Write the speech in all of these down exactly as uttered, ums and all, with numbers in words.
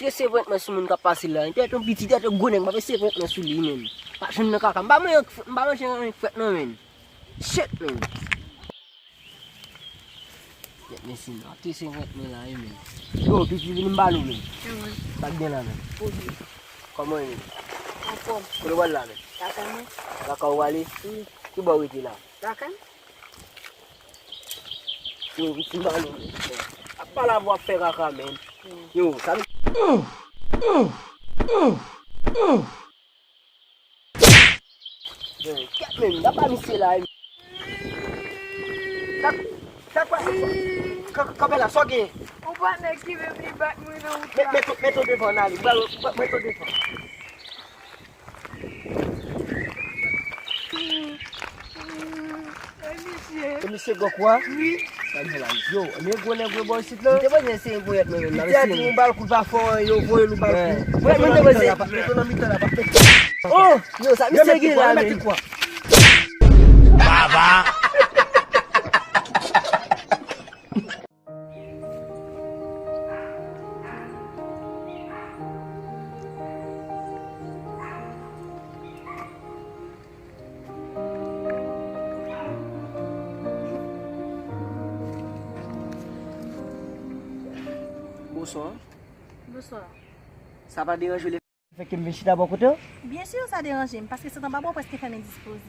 Te sevent mwen sou moun k ap pase la. Tèt yon piti, tèt yon gwo nèg, m ap sevent mwen sou li, menm. Pa janm nan kaka. M pa manje, m pa manje anyen k frèt non, menm. Shit, menm. Tèt mesye, m ap te sevent mwen la, wi, menm. Yo, piti, vini m pale w, menm. Sa k gen la, menm? Kòman w ye, menm? Anfòm. Kote w al la, menm? Lakay mwen. Lakay ou ale? Wi. Ki bò w rete la? Lakay m. Yo, piti, m pale w, menm. Ap pale avè w ap fè kaka, menm. Yo, sa Kèt menm, gad pa misye la. Sa, sa kwa? Kanpe la, sa w gen? Yon patnè ki menm li bat mwen nan wout la. Met, met, met w devan, n ale. Mwen, mwen, met w devan. E misye. E misye gwo kwa? Wi. Yo, men gwo nèg yo bò isit la. M te panse se yon ponyèt mwen menm. Li te di yon bal kout pa fò, yo voye l yon bal kout. Mwen, mwen te panse. Mete nan mitan la, pa fè. Oh, yo, sa misye gen la, men. Baba. Bonswa. Bonswa. Sa pa deranje w lè fè ke m vin chita bò kote w? Byen si, sa deranje m, paske sant anba bò prèske fèmen dispoze.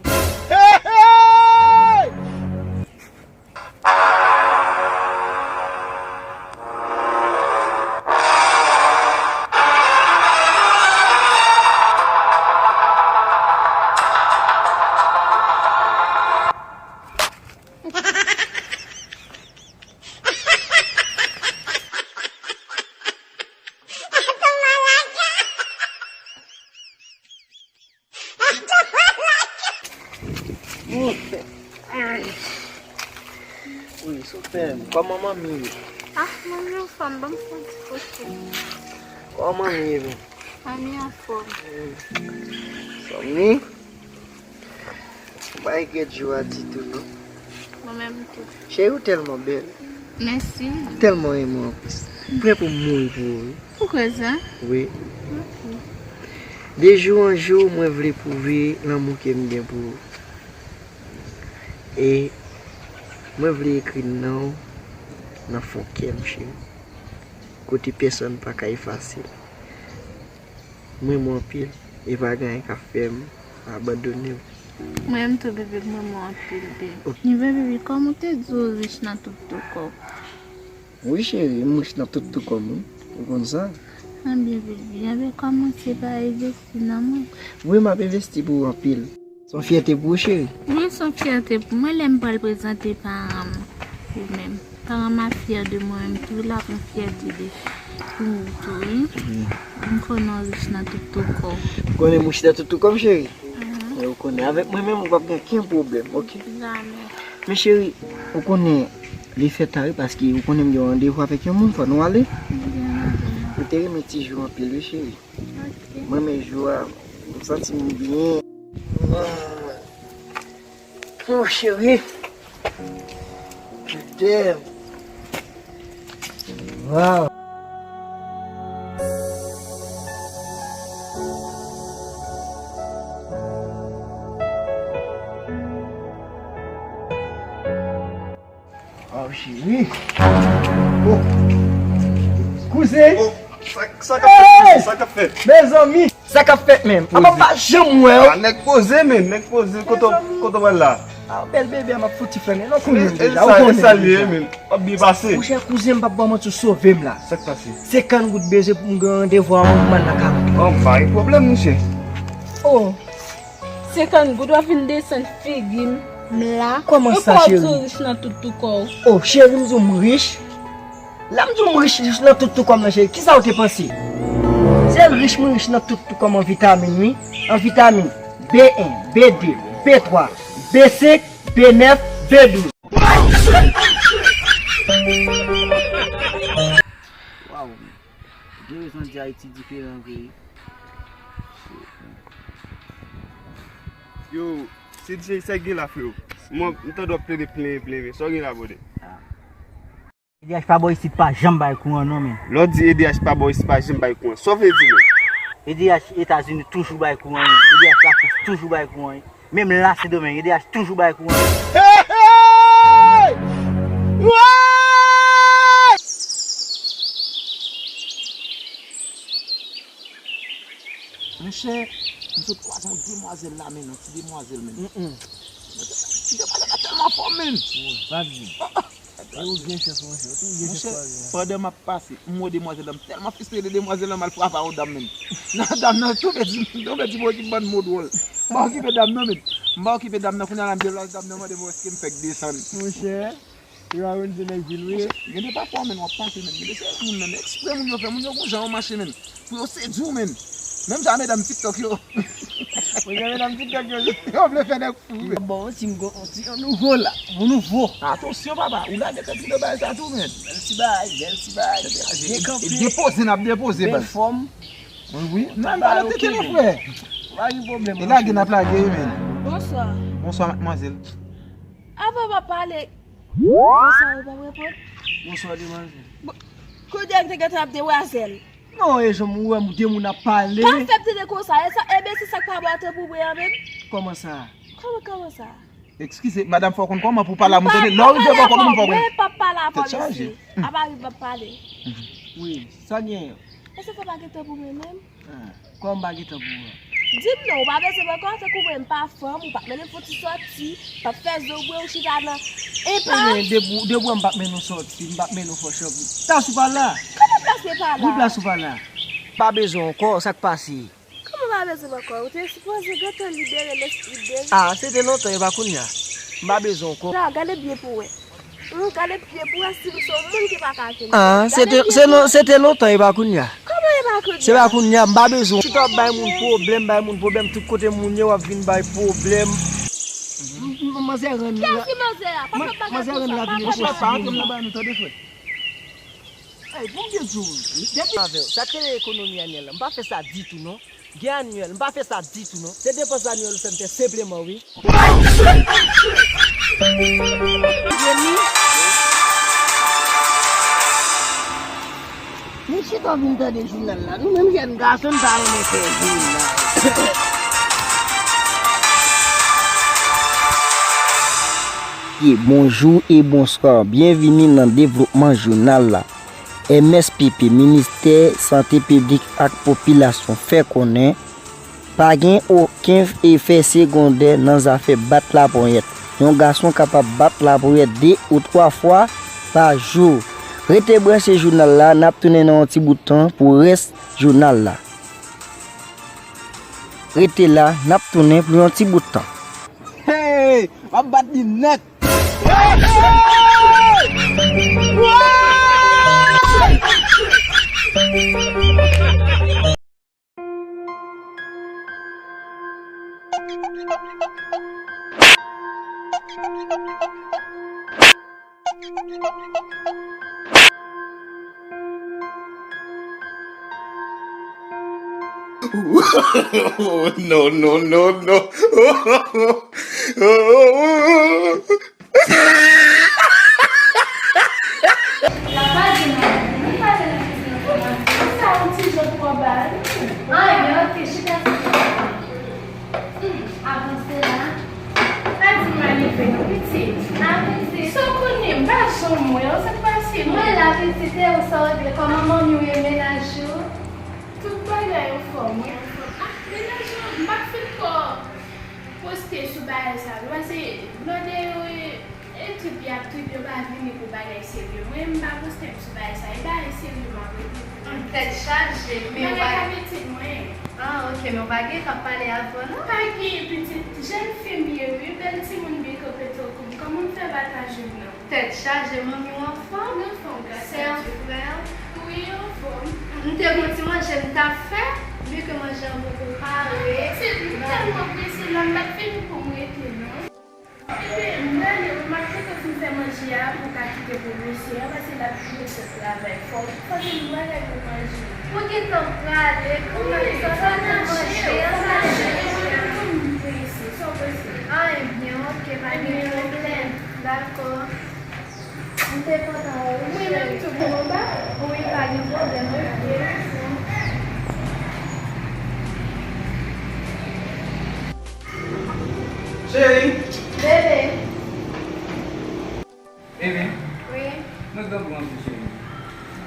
Wi, sou fè m. Kòman manmi ye? Ah, manmi anfòm, ban m fè yon ti kote. Kòman manmi ye menm? Manmi anfòm. Manmi? Ou pa regrèt jou a ditou non. Mwen menm tou. Cheri, ou tèlman bèl. Mèsi. M tèlman renmen w anplis. M prè pou m mouri pou ou, wi. Ou kwè sa? Wi. Ok. De jou an jou, mwen vle pwouve lanmou ke m gen pou ou. E mwen vle ekri non w nan fon kè m, cheri. Kote pèsonn pa ka efase l. M renmen w anpil, e pa gen anyen k ap fè m abandone w. Mwen menm tou, baby, m renmen w anpil, baby. Ok. Nivè, baby, kòm ou te di w rich nan tout tou kò w? Wi, cheri, m rich nan tout tou kò m, wi. Ou konn sa? Anben, baby, anben, kòmanse pa envesti nan mwen. Wi, m ap envesti pou ou anpil. Se yon fyète pou ou, cheri? Wi, se yon fyète pou mwen lè m pral prezante paran m ou menm. Paran m ap fyè de mwen menm tou, l ap yon fyète de pou ou tou, wi. Wi. M konnen w rich nan tout tou kò w. Ou konnen m rich nan tout tou kò m, cheri? Mhm. E ou konnen, avèk mwen menm, ou p ap gen okenn pwoblèm, ok? Jamè. Men cheri, ou konnen, li fè ta wi, paske ou konnen m gen yon randevou avèk yon moun, fò nou ale. Byen, byen. M te renmen ti jou anpil, wi, cheri. Ok. Mwen, men jou a, m santi m byen. Oh, cheri. Je t'aime. Wow. Oh, cheri. Oh. Kouzen. Oh, sa, sa k ap fèt, sa k ap fèt? Mezanmi, sa k ap fèt menm? Apa m pa janm wè w. Ah, nèg poze, men, nèg poze, kote w, kote w pral la? Ah, bèl bebe a m ap fouti fè men non, konnen m deja, ou konnen deja. Salye, men, w ap byen pase. Monchè, kouzen, m p ap ba w manti, w sove m la. Sa k pase? Senkant goud bezwen pou m gen randevou a yon moun nan karant. Oh, pa gen pwoblèm, monchè. Oh. Senkant goud w ap vin desann figi m la. Kòman sa, cheri? Ou kwè w di w rich nan tout tou kò w? Oh, cheri, m di w m rich? Lè m di w m rich, rich nan tout tou kò m nan, cheri, kisa w te panse? Se rich mwen rich nan tout tou kò m an vitamin, wi. An vitamin B en, B de, B twa, B senk, B nèf, B douz. Waw, gen rezon di Ayiti diferan vre. Yo, se di sa gen la, freo. Mwen, m tande w ap plede plenyen, plenyen. Sa w gen la, brother? Ah. E D H pa bò isit pa janm bay kouran non, men. Lè w di E D H pa bò isit pa janm bay kouran, sa w vle di, men? E D H Etazini toujou bay kouran wi. E D H Lafrans toujou bay kouran wi. Menm la Sendomeng, E D H toujou bay kouran. Hey, hey! What? Monchè, m sot kwaze yon demwazèl la, men, yon ti demwazèl, men. Ti demwazèl la tèlman fò, men. Wi, pa di. E ou gen chans, monchè, ou tou gen chans. Monchè, kwaze a. Pandan m ap pase, m wè demwazèl la, m tèlman fristre de demwazèl la, m al frape a yon dam, men. Nan dam nan, tonbe di, tonbe di m okipe bann mo dwòl. M pa okipe dam nan, men. M pa okipe dam nan, kounye a la, m deplase dam nan, mande m èske m fèk desann. Monchè, yo a wè se nèg vil ou ye. Monchè, gen de pafwa, men, w ap pase, men. Gen de seri moun, men, eksprè moun yo fè, moun yo gon jan yo mache, men. Pou yo sedui w, men. Menm jan medam TikTok yo. Ou jan medam TikTok yo. Yo vle fè nèg fou, men. Bon, si m gon, si yon nouvo la, yon nouvo. Atansyon, papa, ou lage tèt ou nan bagay sa tou, men. Bèl ti bagay, bèl ti bagay. Byen kanpe. E depoze, n ap depoze, bèl fòm. Wi, wi. Nan, n pa nan tete non, frè. Pa gen pwoblèm. E lage, n ap lage, wi, men. Bonswa. Bonswa, madmwazèl. Avan m ap pale. Bonswa, ou p ap reponn? Bonswa, demwazèl. Kounye a m te gentan ap demwazèl. Non, e jan m wè de moun ap pale. Pa fè m tande konsa, e sa, ebyen se sa k pa bon atè pou mwen an menm. Kòman sa? Kòman, kòman sa? Eskize, madanm, fò w konn kòman pou w pale a moun tande. Lè w rive bò kò moun, fò w konn. Mwen p ap pale avè w, mesye. A Mari m ap pale. Wi, sa gen? Èske sa pa gen tan pou mwen menm? Ah, kòman m pa gen tan pou ou? Di m non, ou pa bezwen m ankò, tankou mwen m pa fanm, ou p ap mennen m fouti sòti, p ap fè zo bwe ou chita nan enpas. Ebyen, depi, depi w wè m p ap mennen w sòti, m p ap mennen w fè w chanpri. Plas ou pa la. Kòman plas mwen pa la? Wi, plas ou pa la. M pa bezwen w ankò, sa k pase? Kòman w pa bezwen m ankò? Ou te sipoze gentan libere lespri m deja. Ah, se te lontan, e pa kounye a. M pa bezwen w ankò. La, gade byen pou w wè. Ou gade byen pou wè si m se yon moun ki pa ka vin. Ah, se te, se non, se te lontan, e pa kounye a. Kòman e pa kounye a? Se pa kounye a, m pa bezwen. Chita w ap bay moun pwoblèm, bay moun pwoblèm, tout kote moun ye, w ap vin bay pwoblèm. M, m, manzè rann. Kiyès ki manzè a? Papa, pa gade sa. Monchè, pa antre m nan bagay nou, tande, frè. Ey, bon, m byen di w, depi avè w, sa k rele ekonomi anyèl la, m pa fè sa ditou, non. Gen anyèl, m pa fè sa ditou non. Se depans anyèl ou fè m fè senpleman wi. Nou chita vin tande jounal la. Nou menm jèn gason, n ta renmen fè jounal. Bonjou e bonswa. Byenvini nan devlopman jounal la. M S P P, Ministè Sante Piblik ak Popilasyon, fè konnen pa gen okenn efè segondè nan zafè bat laponyèt. Yon gason kapab bat laponyèt de ou twa fwa pa jou. Rete branche jounal la, n ap tounen nan yon ti bout tan pou rès jounal la. Rete la, n ap tounen pou yon ti bout tan. Hey! M ap bat li nèt! No, no, no, no. La pa di mwen, li pa te nan kizin nan fè manje. Sa yon ti jan twò ba li. Anyen, oke, chita sou chèz la. Hmm, avanse la. Pa di m anyen fè non, pitit. Avanse. Sa w konnen, m pa janm wè w, sa k pase? Mwen la, pitit, e ou, sa w regle? Kòman manmi w ye, mennaj ou? Tout bagay anfòm, wi, anfòm. Ah, mennaj lan, m pa fin ko poste sou bagay sa yo, paske blòdè yo e, e trip y ap trip, yo pa vini pou bagay serye. Mwen, m pa poste m sou bagay sa, e bagay serye m ap regle pou mwen. Tèt chaje, men ou pa, bagay ka mete mwen. Ah, oke, men ou pa gen k ap pale avè w, non? Pa gen, pitit, jèn fi m ye, wi, bèl timoun byen kanpe tankou m. Kòman m fè pa ta jwenn nan? Tèt chaje, manmi w anfòm? Anfòm, gras a Dye. Sè w, frè w? Wi, anfòm. M te gon ti manje m t ap fè, vi ke manje an poko pare. Pitit, m tèlman prese la, m pa t vini pou m rete, non. Ebyen, m prale, m ap gentan fin fè manje a pou w ka kite pou mesye a, paske l ap vini sot travay. Fò, fò gen yon bagay pou manje. Mwen gentan prale, kòman sa, sa nan manje, an manje, mwen menm tou m prese, sa w panse? Ah, ebyen, oke, pa gen pwoblèm. Dakò. M te kontan wè w wi, cheri. Wi, menm tou pou mwen ba. Wi, pa gen pwoblèm, wi. Cheri! Bebe! Bebe, wi. Mwen gen pou manje, cheri.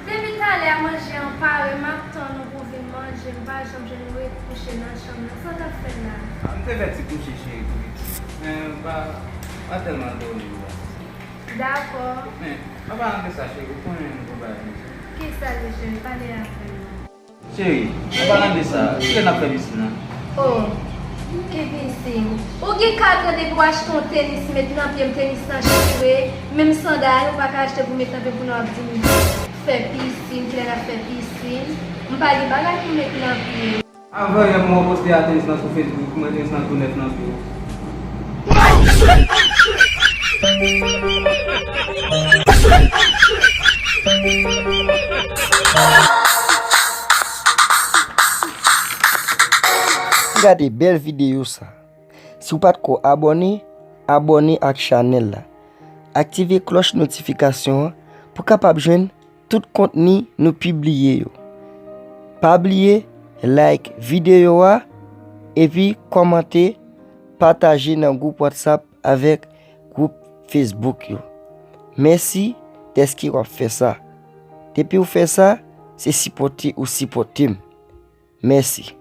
Depi talè a manje an pare, m ap tann ou pou vin manje, m pa janm jwenn ou ret kouche nan chanm nan. Sa w t ap fè la? A, m te fè ti kouche, cheri, tou piti. Men m pa, pa tèlman dòmi la. Dakò. Men, an palan de sa, cheri, ou konnen m gon bagay pou di w. Kisa l ye, cheri? Pale avè m. Cheri, an palan de sa, kilè n ap fè pisin nan? Oh, ki pisin? Ou gen kat an depi w achte yon tenis met nan pye m, tenis nan chire, menm sandal ou pa ka achte pou met nan pye m kounye a w ap di m fè pisin, kilè n ap fè pisin? M pa gen bagay pou met nan pye. Avan yè m wè w poste a tenis nan sou Facebook, mwen tenis nan tou nèf nan pye w. Gade bèl videyo sa. Si w pa t ko abòne, abòne ak chanèl la. Aktive klòch notifikasyon an pou w kapab jwenn tout kontni nou pibliye yo. Pa bliye like videyo a epi kòmante, pataje nan gwoup WhatsApp avèk gwoup Facebook yo. Mèsi dèske w ap fè sa. Depi w fè sa, se sipòte ou sipòte m. Mèsi.